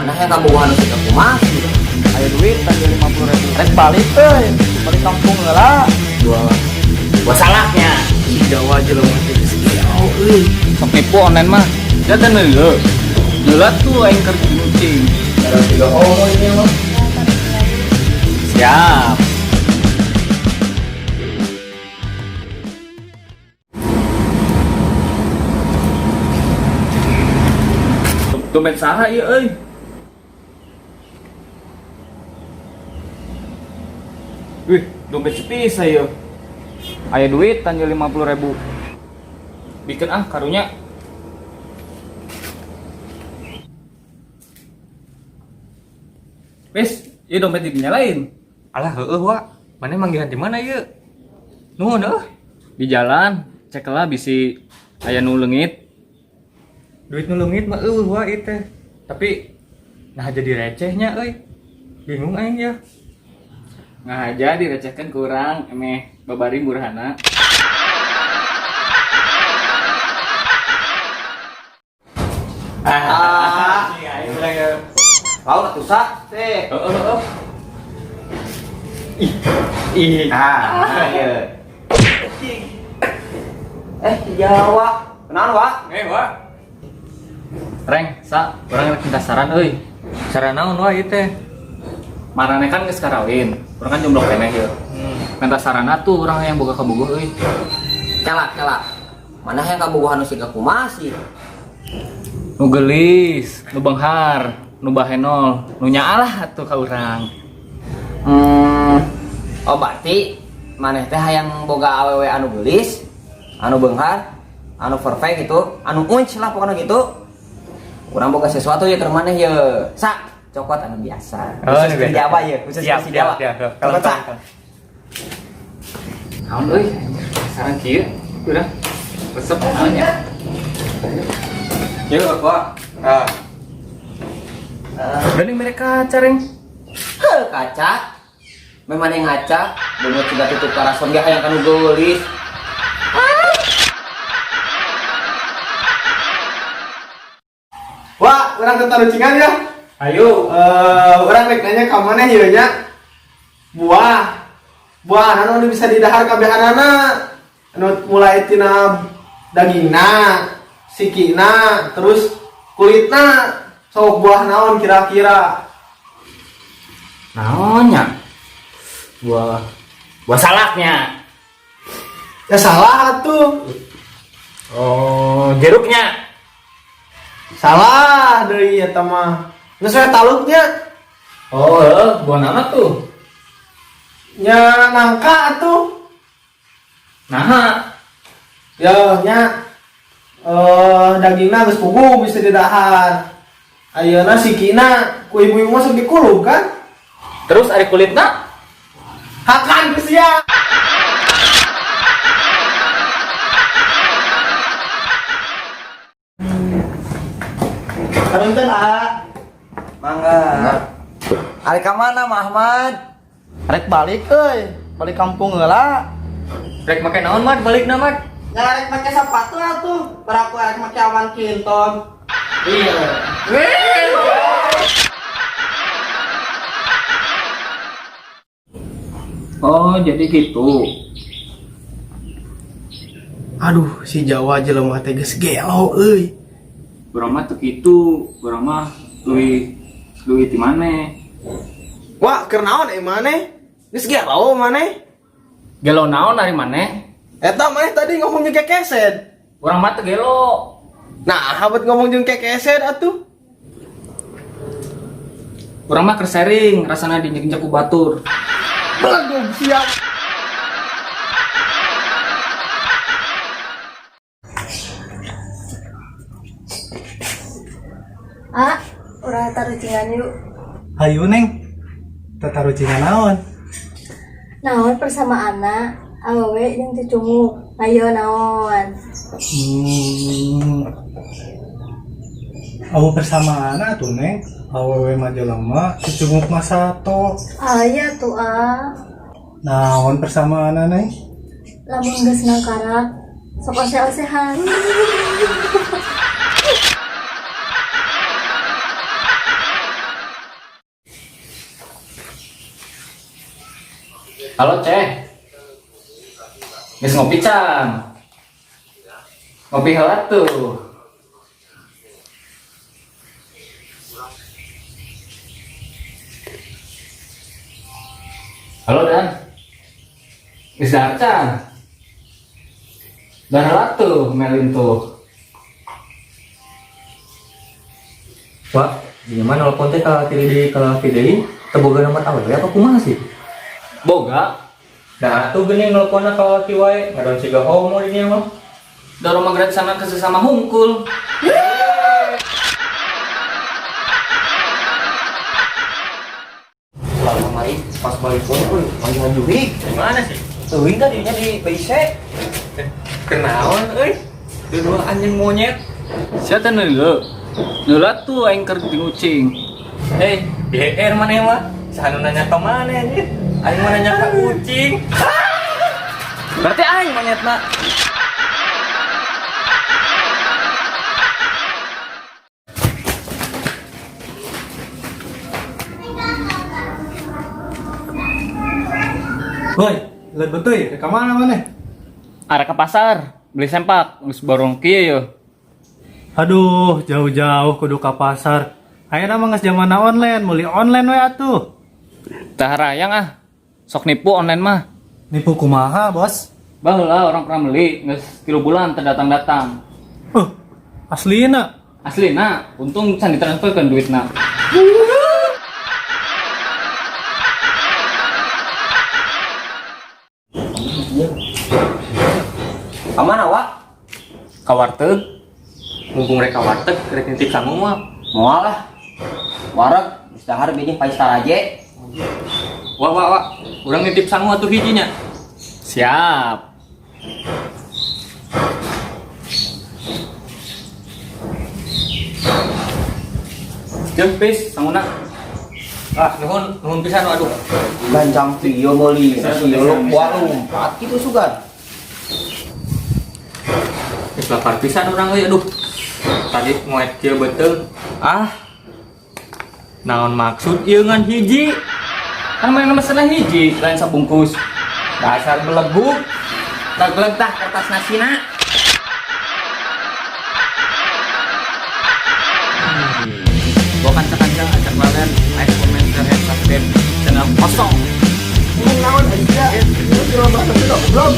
Mana yang kabogohan nu siga kumaha sih? Aya duit tadi 50 ribu. Rek balik euy, balik kampung heula. Dua. Buah salaknya. Si Jawa jelema teh geus gelo euy. Sok nipu online mah. Jatan heula. Heula tuh aing keur kencing. Ada tiga oh ini mah. Siap. Dompet saha ieu euy? Wih, dompet sepi saya. Aya duit tanya 50 ribu. Bikin ah karunya. Wis, ieu dompet dinyalain. Alah heueuh wa. Maneh manggihan di mana ieu? Nuhun eueuh. Di jalan, cek lah bisi aya nu leungit. Duit nu leungit mah eueuh wa ieu teh. Tapi nah jadi recehnya euy. Bingung aing ya. Nah aja direcehkan kurang, emeh babari murahana. Ah, Laun atuh sa teh. Heeh heeh. Ih, Ah, ieu. Eh, si Jawa. Kenaon, Wak? eh wa. Reng, sa, urang rek minta saran euy. Cara naon wa ieu teh? Marane kan geus karawin, urang kan jomblo keneh ieu. Minta saran atuh urang yang boga kabogoh euy. Kelak, kelak. Mana yang kabogohan nu siga kumaha sih? Nu geulis, nu benghar, nu bahenol, nu nyaalah atuh ka urang. Oh, berarti maneh teh hayang boga awewe anu geulis, anu beunghar, anu perfect gitu, anu unc lah pokoknya gitu. Urang boga sesuatu ya keur maneh ye. Sa, cokot anu biasa. Oh, Khusus anu di biasa. Jawa ye, khusus Siap, di Jawa. siap, siap. Cokot sa. Naon euy? Saran kieu, urang resep naonnya. Yuk, wa. Ah. Geuning mereka kaca, Reng. Heuh, kaca. Memang yang ngaca, beungeut siga tutup karason ge hayang kanu geulis. Wah, urang tatarucingan ya. Ayo. Eh, urang rek nanya ka maneh ieu nya. Buah. Buah anu bisa didahar kabehanana. Anu mulai tina dagingna, sikina, terus kulitna. Sok buah naon kira-kira? Naonnya? Buah buah salaknya. Ya salah tuh. Oh, jeruknya. Salah deui eta mah. Geus we taluknya. Oh, eh, buah nama tuh. Nya nangka atuh. Nah, Ya nya eh dagingna geus puguh bisa didahar. Ayeuna sikina ku ibu-ibu masuk dikulub kan? Terus ada kulitna? Hakan geus sia. Punten, A. Mangga. Arek ka mana, Mah Ahmad? Rek balik euy, balik kampung heula. Rek make naon mat balikna mat? Ya rek make sepatu atuh, beraku rek make awan kinton. Oh, jadi gitu. Aduh, si Jawa jelema teh geus gelo euy. Urang mah teu kitu, urang mah leuwih leuwih ti maneh. Wah, keur naon euy maneh? Geus gelo maneh. Gelo naon ari maneh? Eta maneh tadi ngomong jeung kekeset. Urang mah teu gelo. Nah, habet ngomong jeung kekeset atuh. Urang mah keur sharing, rasana diinjek-injek ku batur. Belegug siap. Ah, urang tarucingan yuk. Hayu neng, tatarucingan naon? Naon persamaanna awewe jeung cucunguk. Ayo naon. Awu persamaan atuh neng, awewe mah jelema, cucunguk mah sato. Aya tuh ah. Naon persamaanna neng? Lamun geus nangkarak sok ose-osehan. Halo, Ceh. Geus ngopi can? Ngopi heula tuh. Halo, Dan. Geus dahar can? Dahar heula tuh, melin tuh. Wah, di mana nelpon teh ka tiri deui ka deui, teu boga nomor awewe apa kumaha sih? Boga. Nah, tuh geuning nelponna ka lalaki wae, ngadon siga homo di dieu mah. Dorong mah gratis sama ke sesama hungkul. Lalu kemarin pas balik pun, euy, panggilan jurig. Gimana sih? Teuing tadinya di BIC. Kenaon euy? Dua anjing monyet. Siapa neuleu? Neula tuh aing keur jeung ucing. Hei, GR mana mah? Saha nu nanya ka mana anjir? Aing mah nanya ka ucing. Berarti aing monyetna. Woi, lihat betul ya, ke mana mana? Arah ke pasar, beli sempak, geus borong kieu yeuh. Aduh, jauh-jauh kudu ke pasar. Ayeuna mah geus zaman online, meuli online we atuh. Tah harayang ah. Sok nipu online mah. Nipu kumaha, Bos? Baheula orang pernah beli, geus 3 bulan teu datang-datang. Aslina. Aslina, untung can ditransferkeun duitna. Kamana, Wak? Ka warteg. Mumpung rek ka warteg, rek nitip sangu mah. Moal lah. Wareg, geus dahar bini pais taraje. Wah, wah, wah. Urang nitip sangu atuh hijinya. Siap. Jeung pis sanguna. Ah, nuhun, nuhun pisan aduh. Gancang kieu meuli, ieu buah lompat kitu sugan. Geus lapar pisan urang euy aduh. Tadi ngoet kieu beuteung. Ah, Naon maksud ieu ngan hiji? Kan main mesenna hiji, lain sabungkus. Dasar beleguk. Tagleg tah kertas nasina. Bawa kanca-kanca ajak kalian like, comment, share, and subscribe channel kosong. Naon aja. Goblok.